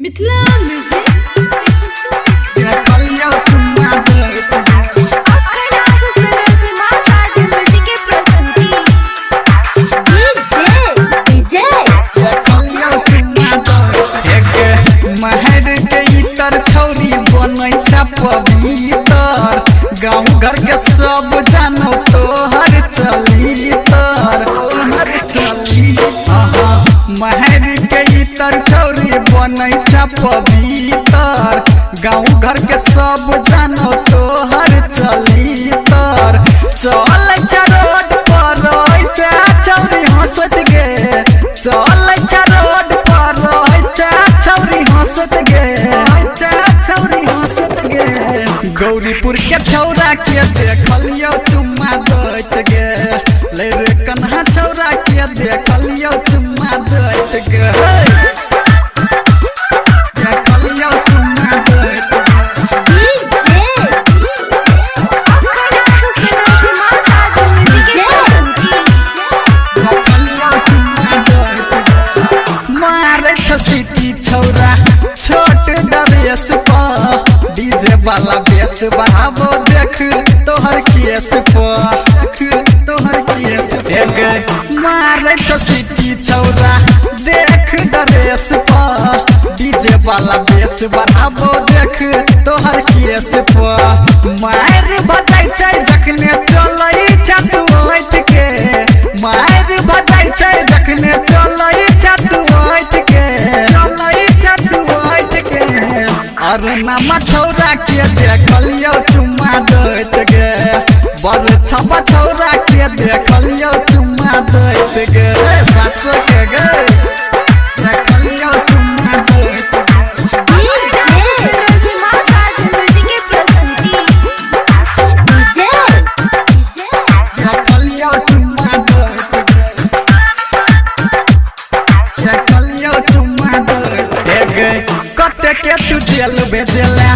Mithila music. देखलियौ चुम्मा दैत गे। अखन अहाँ सब सुनि रहल छी माँ शारदे म्यूजिक के प्रस्तुति। डीजे डीजे देखलियौ चुम्मा दैत गे। महर के इतर छौरी बनै छ पवितर, गाँव घर के सब जानो तोहर चलितर, तोहर चलितर। महर के इतर छौरी बनै छ पवितर, गाँव घर के सब जानो तोहर चलितर। चल छ रोड पर छौरी हंसत गे, चल छ रोड पर छौरी हंसत गे, छौरी हंसत गे। गौरीपुर के छौरा के देखलियौ चुम्मा दैत गे, ले रे कन्हा छौरा के देखलियौ चुम्मा दैत गे। देखलियौ चुम्मा दैत गे। डीजे अखन अहाँ सब सुनि रहल छी माँ शारदे म्यूजिक के प्रस्तुति। देखलियौ चुम्मा दैत गे। मारै छ सिटी छौरा छोट ड्रेस पर, डीजे वाला बेस बढ़ाबो देख तोहर केस पर, देख तोहर केस पर। मारै छ सिटी छौरा देख ड्रेस पर, डीजे वाला बेस बढ़ाबो देख तोहर केस पर। मारि बजाइ छै जखने चलै छ तू ऐठ के, मारि बजाइ छै जखने चलै छ तू ऐठ के, चलै छ तू ऐठ के। अरे नामा छौरा के देखलियौ चुम्मा दैत गे, बड़ छपा छौरा के देखलियौ चुम्मा दैत गे। साच के गे देखलियौ चुम्मा दैत गे। डीजे सुनि रहल छी माँ शारदे म्यूजिक के प्रस्तुति। डीजे देखलियौ चुम्मा दैत गे, देखलियौ चुम्मा दैत गे। कते के तू जेल भेजला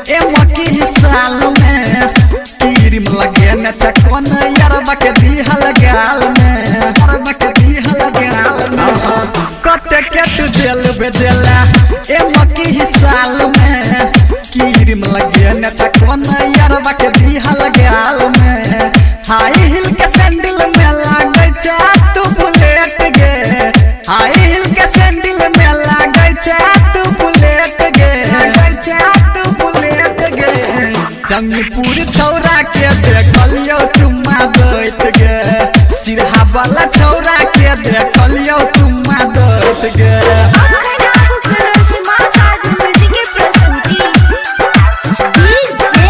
ए मकी साल में, क्रीम लगे न चकोन यारबा के दिहल गाल में, यारबा के दिहल गाल में। कते के तू जेल भेजला ए मकी साल में, क्रीम लगे न चकोन यारबा के दिहल गाल में। हाई हिल के सैंडल में लागै छ तू बुलेट गे, हाई हिल के सैंडल में लागै छ तू बुलेट गे, लागै छ तू बुलेट गे। जंगीपुर छौरा के देखलियौ चुम्मा दैत गे, सिरहा वाला छौरा के देखलियौ चुम्मा दैत गे। अखन अहाँ सब सुनि रहल छी माँ शारदे म्यूजिक के प्रस्तुति। डीजे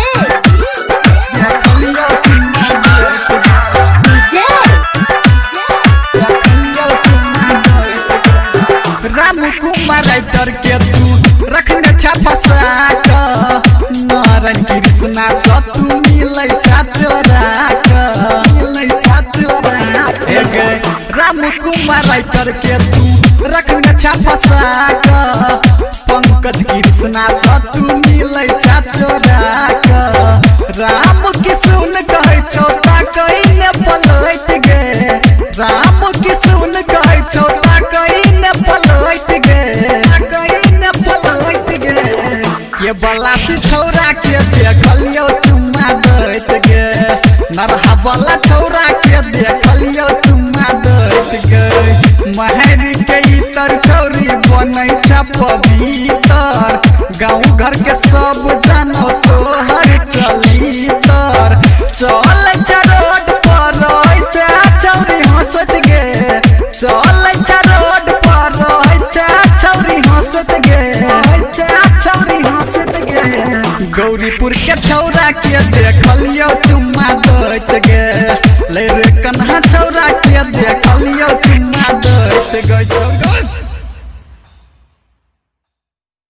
देखलियौ चुम्मा दैत गे। डीजे देखलियौ चुम्मा दैत गे। राम कुमार राइटर के तू रखने छ फसा क, नारायण कृष्णा स तू मिलै छ चोरा क, मिलै छ चोरा क। राम कुमार राइटर के तू रखने छ फसा क, पंकज कृष्णा स तू मिलै छ चोरा क। राम किशुन कहै छौ ताकै ने पलैट गे, राम किशुन कहै छौ ताकै ने पलैट गे, ताकै ने पलैट गे। के बलासी छौरा के देखलियौ चुम्मा दैत गे, नरहा वाला छौरा के देखलियौ चुम्मा दैत गे। महर के इतर छौरी बनै छ पवितर, गाँव घर के सब जानो तोहर चलितर। चल छ रोड पर छौरी हंसत गे, चल छ रोड पर छौरी हंसत गे, छौरी हंसत गे। गौरीपुर के छौरा के देखलियौ चुम्मा दैत गे,